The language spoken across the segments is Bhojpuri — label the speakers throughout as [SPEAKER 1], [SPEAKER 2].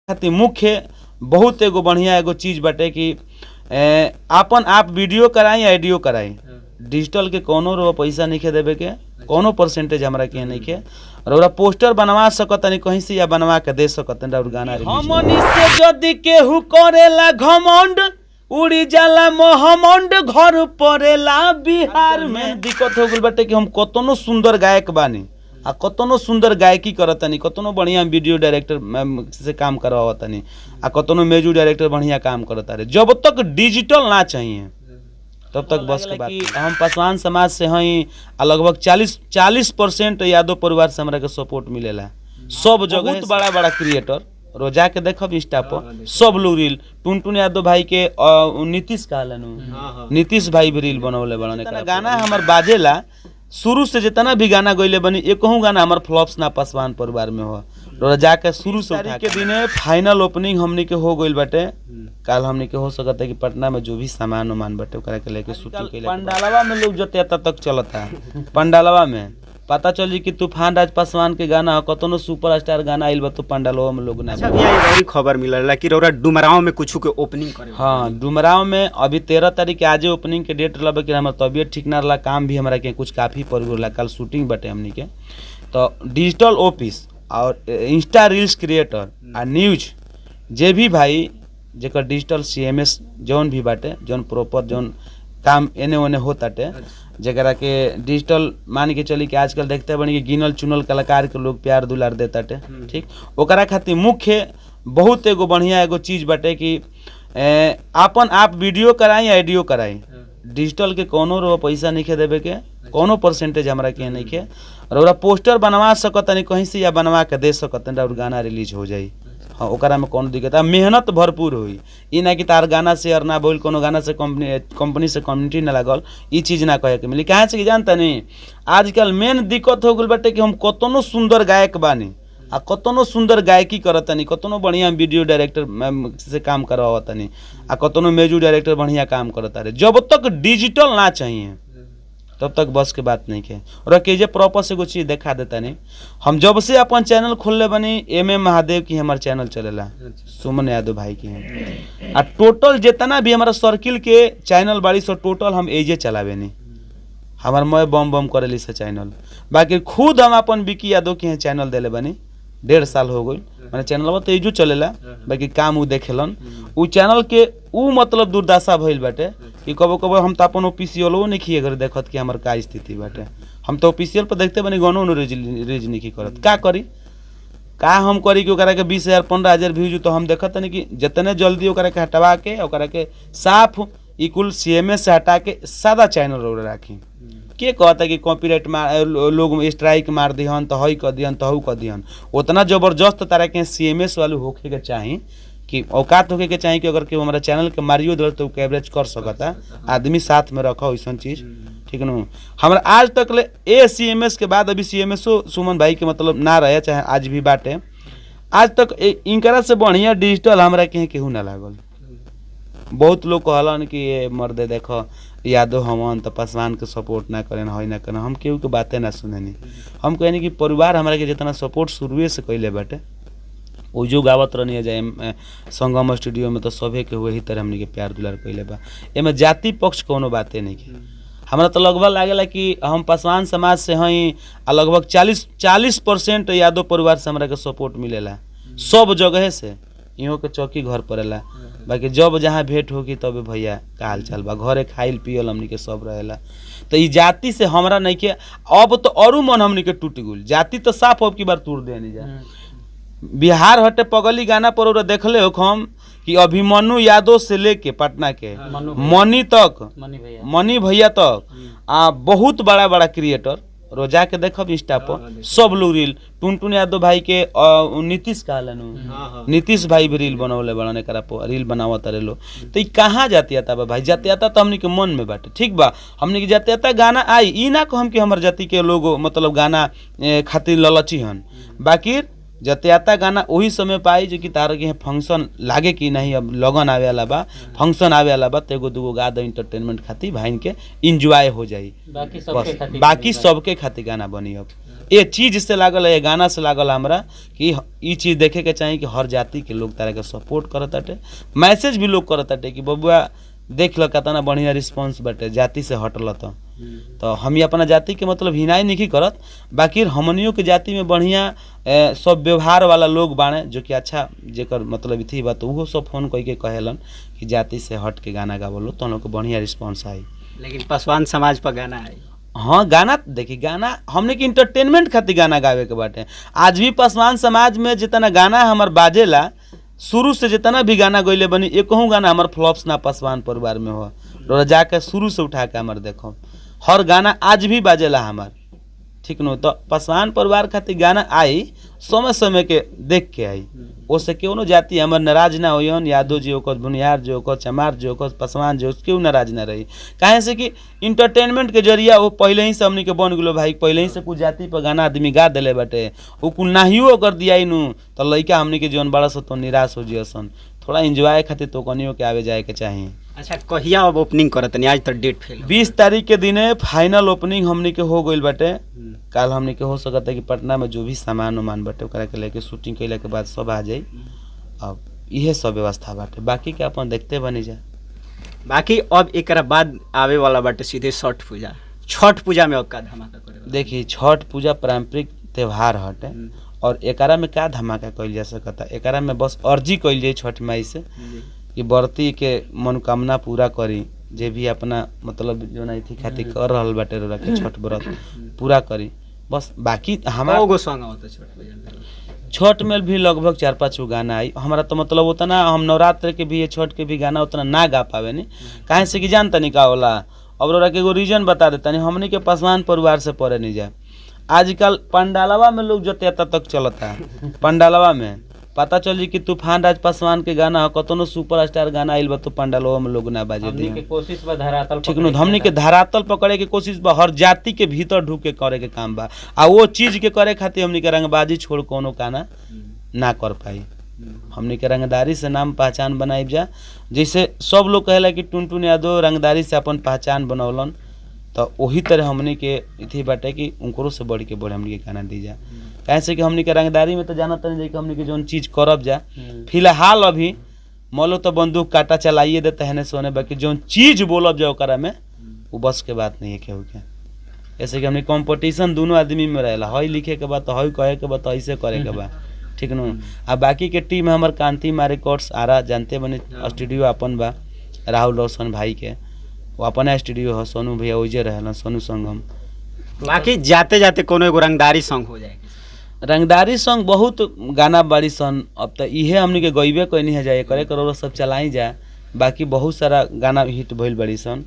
[SPEAKER 1] खातिर मुख्य बहुत एगो बढ़िया एगो चीज बाटे कि आपन आप वीडियो कराई, ऑडियो कराई। डिजिटल के कौनो रो पैसा नइखे देवे के, कौनो परसेंटेज हमरा के नइखे। और ओरा पोस्टर बनवा सकतनी कहीं से या बनवा के दे सकतनी और गाना रिलीज। हमनी से जदी केहू करेला घमंड, उड़ी जाला मोहमंड, घर परेला बिहार में। दिक्कत हो गेल बाटे कि हम कतनो सुंदर गायक बानी आ कतनो सुंदर गायकी करतनी, कतनो बढ़िया वीडियो डायरेक्टर से काम करवावतनी आ कतनो म्यूजिक डायरेक्टर बढ़िया काम करता रे, जब तक डिजिटल ना चाहिए तब तक बस के बात। हम पासवान समाज से हई आ लगभग 40% यादव परिवार से हमरा के सपोर्ट मिलेला। सब जगह बहुत बड़ा बड़ा क्रिएटर रोजा के देखब इंस्टा पर सब लोग रील, टुनटुन यादव भाई के नीतीश कहलन, नीतीश भाई भी रील बनौले बड़न। गाना हमर बाजेला शुरू से जितना भी गाना गइले बनी, एकहू गाना हमर फ्लॉप्स ना पासवान परिवार में हो। रोजा जाके शुरू से उठा के दिने फाइनल ओपनिंग हमनी के हो गइल बाटे। काल हमनी के हो सकता है कि पटना में जो भी सामान उमान बाटे ओकरा के लेके शूटिंग कइले। पंडालवा में लोग जते तक चलता पंडालवा में पता चली कि तूफान राज पासवान के गाना कतनो सुपर स्टार गाना आइल बा तो पंडालवा में लोग ना।
[SPEAKER 2] अच्छा भैया, ये खबर मिलल कि रौरा डुमराव में कुछ के ओपनिंग करे।
[SPEAKER 1] हाँ, डुमराव में अभी 13 तारीख के आज ओपनिंग के डेट रहा, कि हमार तबियत ठीक ना रहा, काम भी हमारा के कुछ काफ़ी पड़ गया, कल शूटिंग बटे हमनी के। तो डिजिटल ऑफिस और इंस्टा रील्स क्रिएटर आ न्यूज जे भी भाई जेकर डिजिटल CMS जौन भी बाटे, जौन प्रॉपर जौन काम एने ओने होताटे, जरा के डिजिटल मान के चली कि आजकल देखते बनी कि गिनल चुनल कलाकार के लोग प्यार दुलार देताटे, ठीक। ओकरा खातिर मुख्य बहुत एगो बढ़िया एगो चीज बाटे कि आपन आप वीडियो कराई, ऑडियो कराई। डिजिटल के कौनो रो पैसा नइखे देवे के, कौनो परसेंटेज हमरा के नइखे। और ओरा पोस्टर बनवा सकतनी कहीं से या बनवा के दे सकतनी और गाना रिलीज हो जाई। हाँ, ओकरा में कौनो दिक्कत, मेहनत भरपूर हुई। ई ना कि तार गाना शेयर ना बोल, कोनो गाना से कंपनी से कम्युनिटी ना लागल, ई चीज़ ना कहे के मिली। कहाँ से कि जानता नहीं, आजकल मेन दिक्कत हो गल बाटे कि हम कतनो सुंदर गायक बानी आ कतनो सुंदर गायकी करतनी, कतनो बढ़िया वीडियो डायरेक्टर से काम करवावतनी आ कतनो म्यूजिक डायरेक्टर बढ़िया काम करता रे, जब तक डिजिटल ना चाहिए तब तक बस के बात नहीं के। और के जे प्रॉपर से कुछ चीज़ देखा देता नहीं। हम जब से अपन चैनल खोलले बनी, एम महादेव की हमार चैनल चलेला, सुमन यादव भाई की है। आ टोटल जितना भी हमारा सर्किल के चैनल बाड़ी सो टोटल हम एजे चलावे नहीं, हमार मय बम बम करेली से चैनल। बाकी खुद हम अपन विकी यादव के यहाँ चैनल दिले बनी, 1.5 साल हो गई मैंने चैनल तो एजो चलेला, बाकी काम उ देखेलन। उ चैनल के उ मतलब दुर्दशा भइल बाटे कि कबो कबो हम तो अपन ऑफिशियलो नहीं खिए घर देखत कि हमार का स्थिति बाटे। हम तो ऑफिशियल पर देखते बनी गानो रिलीज नहीं करत। का करी, का हम करी कि ओकरा के 20,000 15,000 व्यूज तो हम देखत नहीं कि जितने जल्दी ओकरा के हटवा के ओकरा के साफ इकुल CMS से हटा के सादा चैनल रोड राखी। के कहता कि कॉपीराइट मार, लोग स्ट्राइक मार दिहन तो हई कर दिहन तो हऊ कर दिहन। उतना जबरदस्त तारा के CMS वालू होखे के चाही कि औकात होखे के चाही कि अगर केहू हमारा चैनल के मारियो दिल तो कैवरेज कर सकता, आदमी साथ में रखा वैसन चीज़, ठीक न। हमारा आज तक ले ए CMS के बाद अभी CMS सुमन भाई के मतलब ना रहे, चाहे आज भी बाटे, आज तक इनकरा से बढ़िया डिजिटल हमरा के केहू ना लागल। बहुत लोग कहलन कि ये मर्दे देखो यादव हमन तो पासवान के सपोर्ट ना करें, हई ना करें। हम केहू के बातें ना सुनेनी। हम कहनी कि परिवार हमरा के जितना सपोर्ट शुरुए से कैले बाटे, वो जो गावत रहनी जाए संगम स्टूडियो में तो सभे के वही तरह हमनी के प्यार दुलार कैले बा। एमे जाति पक्ष कोनो बातें नहीं के। हमरा तो लगभग लागेला कि हम पासवान समाज से हई आ लगभग 40% यादव परिवार से हमरा के सपोर्ट मिलेला सब जगह से। इहों के चौकी घर पड़ेला, बाकी जब जहाँ भेंट होगी तब भैया का हाल चाल बा, घरे खाइल पियल हमनी के सब रहेला। तो ई जाति से हमरा नहीं के अब तो औरू मन हमनी के टूट गइल। जाति तो साफ अब की बार तोड़ देनी जा। बिहार हटे पगली गाना पर और देखले हो हम कि अभिमन्यु यादव से लेके पटना के मनी तक, मनी भैया तक आ बहुत बड़ा बड़ा क्रिएटर रोजा के देखब इंस्टा पर सब लोग रील, टुनटुन यादव भाई के नीतीश कहलन, नीतीश भाई भी रील बनौले बड़न, एकरा पर रील बनावत रहे लो। तो ई कहाँ जातीयता बा भाई? जातीयता तो हमनी के मन में बाटे, ठीक बा। हमनी के जातीयता गाना आई ई ना कहम कि हमर जाति के लोग मतलब गाना खातिर ललची हन, बाकी जतियाता गाना वही समय पाई जो कि तार के फंक्शन लागे कि नहीं, अब लगन आवे वाला बा, फंक्शन आवे वाला बा, तो एगो दूगो गा दो इंटरटेनमेंट खातिर भाइन के इंजॉय हो जाई, बाकी सबके खातिर गाना बनी। अब ये चीज़ से लागल है, ये गाना से लागल हमरा कि ई चीज़ देखे के चाही कि हर जाति के लोग तारा के सपोर्ट करत ताटे, मैसेज भी लोग करत ताटे कि बबुआ देख ल कितना बढ़िया रिस्पॉन्स बाटे, जाति से हटल। तो हम अपना जाति के मतलब हिनाई नहीं करत, बाकी हमनियों के जाति में बढ़िया सब व्यवहार वाला लोग बाणे जो कि अच्छा जेकर मतलब इथी बा, तो उहो सब फोन कह के कहेलन कि जाति से हट के गाना गावलो तो हम लोग के बढ़िया रिस्पॉन्स आई।
[SPEAKER 2] लेकिन पासवान समाज पर गाना आई।
[SPEAKER 1] हाँ गाना देखी, गाना हमने के इंटरटेनमेंट खातिर गाना गावे के बाटे। आज भी पासवान समाज में जितना गाना हमार बाजेला, शुरू से जितना भी गाना गइले बनी, एकहू गाना हमार फ्लॉप्स ना पासवान परिवार में हो। जाके शुरू से उठा के हमार देखो, हर गाना आज भी बाजेला हमार, ठीक नो। तो पासवान परिवार खातिर गाना आई समय समय के देख के आई, ओसे केहनो जाति हमर नाराज ना होयन, यादव जी होकर, भुनिहार जी होकर, चमार जी होकर, पासवान जी होकर, केहू नाराज ना रही। काहे से कि इंटरटेनमेंट के जरिया वो पहले ही से हमनी के बन गेलो भाई, पहले ही से कुछ जाति पर गाना आदमी गा दिले बाटे, वो कुल नाहियो अगर दियाई नु तो लइका हमनी के जीवन बड़ा सा तो निराश हो जियसन। थोड़ा एंजॉय खातिर तो कनियो के आवे जाए के चाही।
[SPEAKER 2] अच्छा कहिया अब ओपनिंग करत नहीं? आज तो डेट फेल
[SPEAKER 1] 20 तारीख के दिने फाइनल ओपनिंग हमनी के हो गइल बाटे। काल हमनी के हो सकता है कि पटना में जो भी सामान उमान बाटे ओकरा के लेके शूटिंग कैला के बाद सब आ जाई। अब इहे सब व्यवस्था बाटे, बाकी के अपन देखते बनी जा।
[SPEAKER 2] बाकी अब एकरा बाद आवे वाला बाटे सीधे छठ पूजा। छठ पूजा में अब का धमाका करे?
[SPEAKER 1] देखी छठ पूजा पारंपरिक त्योहार हटे और एकरा में का धमाका कइल जा सकता? एकरा में बस अर्जी कइल जाई छठ माई से कि व्रती के मनोकामना पूरा करी, जे भी अपना मतलब जो ना इथी खातिर कर रहल बाटे रोरा के छठ व्रत पूरा करी बस। बाकी हमारा
[SPEAKER 2] गो सॉन्ग आवता छठ पूजा में?
[SPEAKER 1] छठ में भी लगभग 4-5 गो गाना आई हमारा। तो मतलब उतना हम नवरात्र के भी छठ के भी गाना उतना ना गा पावे नी, काहे से कि जानता नहीं का होला। अब रोरा के एगो रीजन बता देता नहीं, हमनी के पासवान परिवार से पड़े नहीं जाए। आजकल पंडालवा में लोग जते तक चलता है, पंडालवा में पता चली कि तूफान राज पासवान के गाना हो, कतनो सुपर स्टार गाना आइल बा तो पंडालवा में लोग ना बाजे
[SPEAKER 3] हमनी के कोशिश बा धरातल,
[SPEAKER 1] ठीक नु। हमनी के धरातल पकड़े के कोशिश बा, हर जाति के भीतर ढुक के करे के काम बा, आ वो चीज के करे खातिर हमनी के रंगबाजी छोड़ कोनो गाना ना कर पाई। हमनी के रंगदारी से नाम पहचान बनाई जा, जैसे सब लोग कहेला कि टुनटुन यादव रंगदारी से अपन पहचान बनौलन, तो वही तरह हमनी के इथी बाटे कि उनकरो से बढ़ के बढ़ हमनी के गाना दी जा। काहे से कि हमनी के रंगदारी में तो जाना तनी जाए कि हमनी के जौन चीज करब जा, फिलहाल अभी मोलो तो बंदूक काटा चलाइए देते है सोने, बाकी जौन चीज बोलब जा ओकरा में वो बस के बात नहीं है केहू के। ऐसे कि हमनी कंपटीशन दोनों आदमी में रहेला, हई लिखे के बा तो हई कहे के बा तो ऐसे करे के बा, ठीक नु। आ बाकी के टीम हमर कांति मा रिकॉर्ड्स आरा जानते बने स्टूडियो अपन बा, राहुल रोशन भाई के वो अपना स्टूडियो है, सोनू भैया ओइजे रहलन, सोनू संगम।
[SPEAKER 2] बाकी जाते जाते कोनो एगो रंगदारी सॉन्ग हो जाए।
[SPEAKER 1] रंगदारी सॉन्ग बहुत गाना बाड़ी सन, अब तो इहे हमनी के गइबे कइनी है जाए करे करोड़ सब चलाई जाए, बाकी बहुत सारा गाना हिट भइल बाड़ी सन।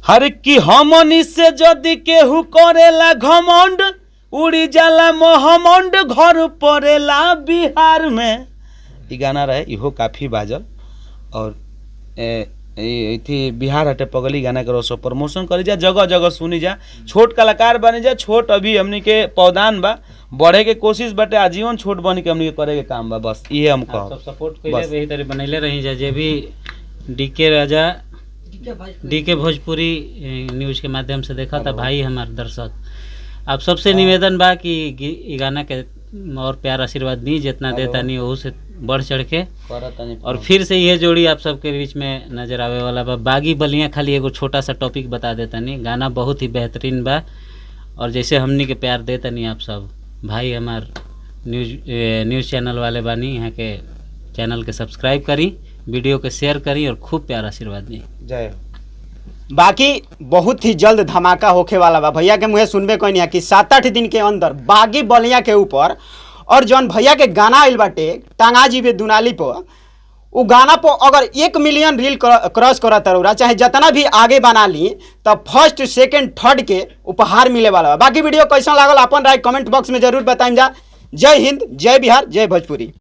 [SPEAKER 1] हर की हमनी से जदि केहू करेला घमंड, उड़ी जाला मोहमंड घर पड़ेला बिहार में, ई गाना रहे, इहो काफ़ी बाजल। और इथी बिहार हटे पगली गाना के सब प्रमोशन करी जा, जगह जगह सुनी जा, छोट कलाकार बनी जा, छोट अभी हमनी के पौदान बा, बढ़े के कोशिश बाटे, आजीवन छोट बन के हमनी के करे के काम बा, बस इहे हम कहब।
[SPEAKER 3] सब सपोर्ट कइले यही तरह बनैले रही जा। जे भी डीके राजा डीके भोजपुरी न्यूज़ के माध्यम से देखा था भाई हमार दर्शक, आप सबसे निवेदन बा कि गाना के और प्यार आशीर्वाद दी, जितना देता नहीं वहू से बढ़ चढ़ के। और फिर से ये जोड़ी आप सबके बीच में नजर आवे वाला बा बागी बलिया। खाली एगो छोटा सा टॉपिक बता देता नहीं, गाना बहुत ही बेहतरीन बा और जैसे हमनी के प्यार देता नहीं आप सब भाई हमार न्यूज़ चैनल वाले बानी, यहाँ के चैनल के सब्सक्राइब करी, वीडियो के शेयर करी और खूब प्यार आशीर्वाद दी।
[SPEAKER 1] जय हो।
[SPEAKER 2] बाकी बहुत ही जल्द धमाका होखे वाला बा। भैया के मुँहे सुनबे कइनी है कि 7-8 दिन के अंदर बागी बलिया के ऊपर और जौन भैया के गाना आइल बाटे टांगा जीबे दुनाली पर, उ गाना पर अगर 1 मिलियन रील क्रॉस करत रउरा, चाहे जितना भी आगे बना ली, तो फर्स्ट सेकंड थर्ड के उपहार मिले वाला बा। बाकी वीडियो कैसा लागल अपन राय कमेंट बॉक्स में जरूर बताइम जा। जय हिंद, जय बिहार, जय भोजपुरी।